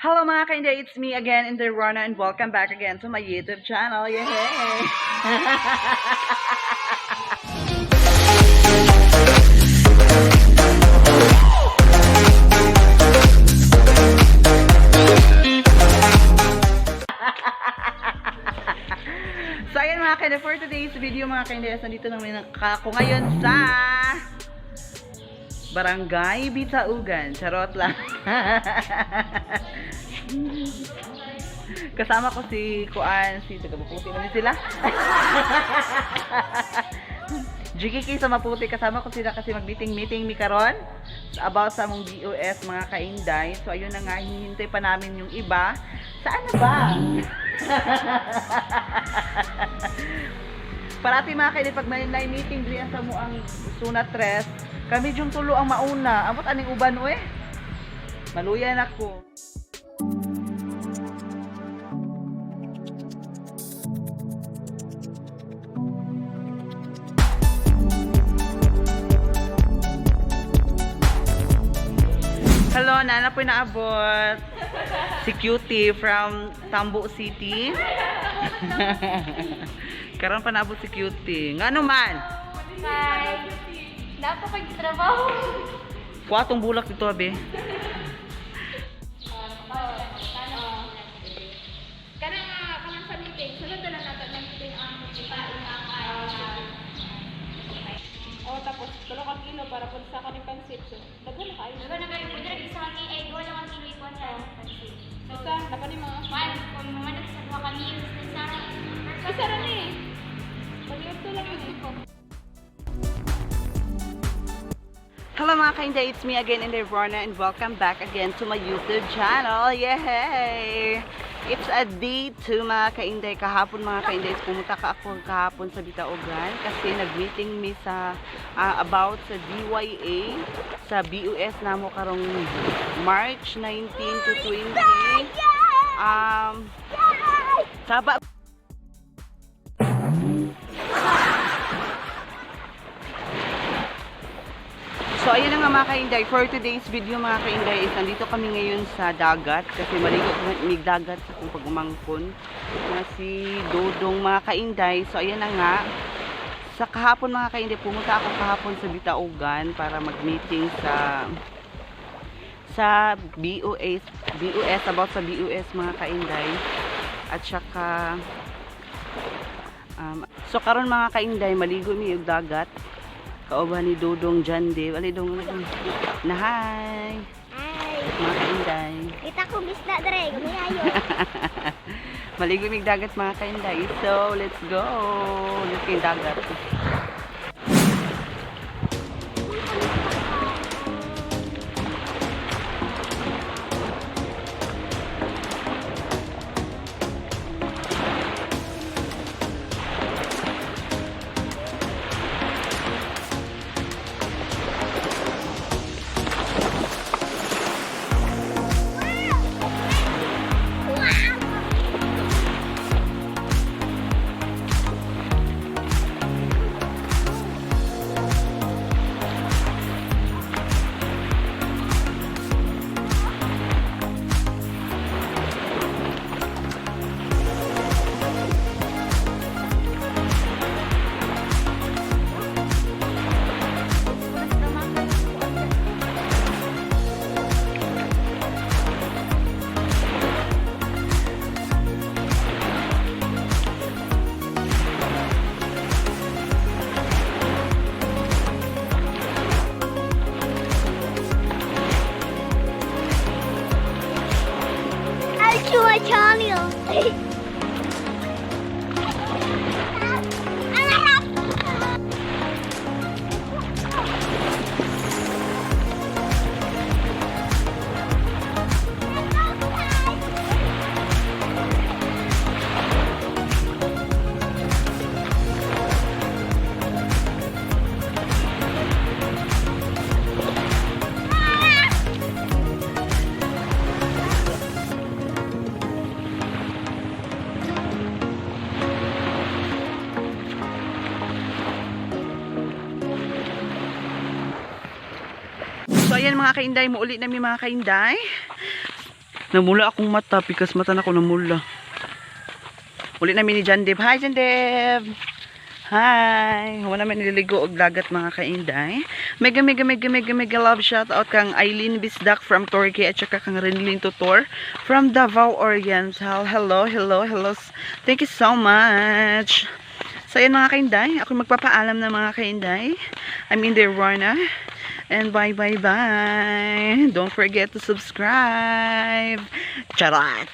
Hello, mga kainday, it's me again, Inday Rona, and welcome back again to my YouTube channel. Yay! So ayan, mga kainday, for today's video, mga kainday, nandito naman ako ngayon sa Barangay Bitaugan. Charot lang. Kasama ko si Kuan, si taga Maputi man sila. GKK sa Maputi, kasama ko sila kasi mag-meeting-meeting mi karon about sa among BOS, mga kainday. So ayun na nga, hinihintay pa namin yung iba. Saan na ba? Parati, mga kainday, pag may meeting diri sa mo ang Suna Tres, kami yung tulo ang mauna. Amot aning uban oy. Maluyan ako. Hello, Nana po naabot. Si Cutie from Tambo City. Karon pa naabot si Cutie. Ngano man? Hi! Napakagtrabaho. Kuha tong bulak dito, abe. Kanang kanang sa meeting, sunod na lang natin ng meeting ang ipain ang Oh, tapos tulo ka kilo para pud sa kaning pansit. So, daghan na kaayo. Daghan na kayo, pwede rin isa kang ay duha lang ang kilo ikuan sa pansit. So, Isa, napa ni mga. one, kung mamanag sa duha ka meals, isa Isa ra ni. Pag lang yun ko. Hello, mga kainday, it's me again, Inday Rona, and welcome back again to my YouTube channel. Yay! It's a day 2, mga kainday. Kahapon, mga kainday, is pumunta ka ako kahapon sa Bitaogan kasi nag-meeting mi sa about sa DYA sa BUS namo karong March 19 to 20. Saba. So ayun na nga, mga kainday, for today's video, mga kainday, is nandito kami ngayon sa dagat kasi maligo kami dagat sa kung pag-umangkon na si Dodong, mga kainday. So ayan na nga, sa kahapon, mga kainday, pumunta ako kahapon sa Bitaugan para mag-meeting sa BOS, BOS, about sa BOS, mga kainday. At saka so karon, mga kainday, maligo mi og dagat kauban ni Dodong Jande. Ali dong na hi Ay, mga kainday. kita ko bisda dre, gumiayo. Maligo mig dagat, mga kainday. So let's go. Let's go dagat. I'll chew a Charlie. So ayan, mga kainday, muuli nami, mga kainday. Namula akong mata, pikas mata na ako namula. Uli namin ni John Dev. Hi, John Dev! Hi! Huwag namin nililigo og dagat, mga kainday. Mega mega mega mega mega love shout out kang Eileen Bisdak from Turkey at saka kang Renlin Tutor from Davao Oriental. Hello, hello, hello. Thank you so much. So ayan, mga kainday, ako magpapaalam na, mga kainday. I'm Inday Rorna. And bye, bye, bye. Don't forget to subscribe. Charot!